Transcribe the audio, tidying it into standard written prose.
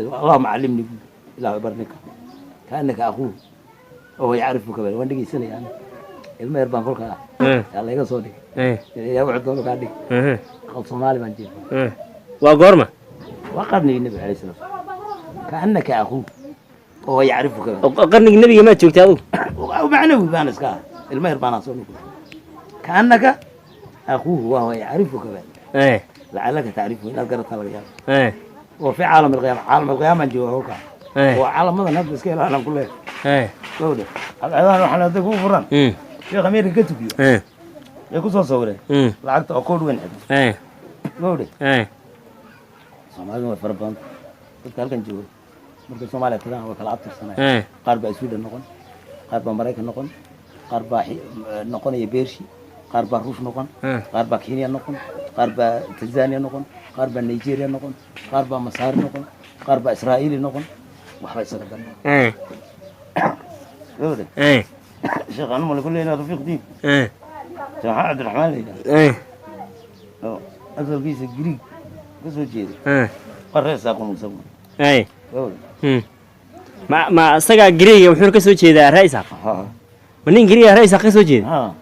Allahuma callimni buuri, Ilaah bar ninka, kaanaka aquuh oo yacrifuka. Waan dhegeysanaya aniga, ilmo yar baan kolka ah. Yaa layga soo dhigay, yaa wuxuu doono kaa dhig. Aqal Soomaali baan jeeda. Waa goorma? Waa qarnigii Nabiga alayhi salaam. Kaanaka aquuh oo yacrifuka. Oo qarnigii Nebiga maad joogtay adugu? Macnawi baan iska ah, ilmo yar baanaa soo noqday. Kaanaka aquuhu wahuwa yacrifuka, lacalaka tacrifu, inaad garataa laga yaabo. Oo fi caalam alqiyaama, caalam alqiyaamaan jooga kolkaa. Oo caalamadan hadda iska ilaalan ku leeyahay. Gowdhe cadceedahan waxaan hadda kuu furan. Sheekh Ameerika ka tukiyo ee ku soo sawireen lacagta oo koodh weyn xidhan. Gowdhe. Soomaalida way fara badan. Dadka halkan jooga markay Soomaaliya tagaan way kala abtirsanaya. Qaar baa Sweden noqon, qaar baa Maraykan noqon, qaar baa noqonaya Beershi, qaar baa Ruush noqon, qaar baa Kenya noqon, qaar baa Tanzania noqon, qaar baa Nigeria noqon, qaar baa Masaari noqon, qaar baa Israa'iili noqon. Waxba isaga dan. Gowdhe. Sheekh anuma lagu leeyahay Rafiiq Diin. Sheekh Cabdiraxmaan la yidhahdo oo asalkiisa Greek ka soo jeeda. Waa reer Saaqun isagu. Gowdhe. Ma isagaa Greega wuxuuna ka soo jeedaa ree Isaaq? Ha. Ma nin Greega ree Isaaq ka soo jeeda? Ha.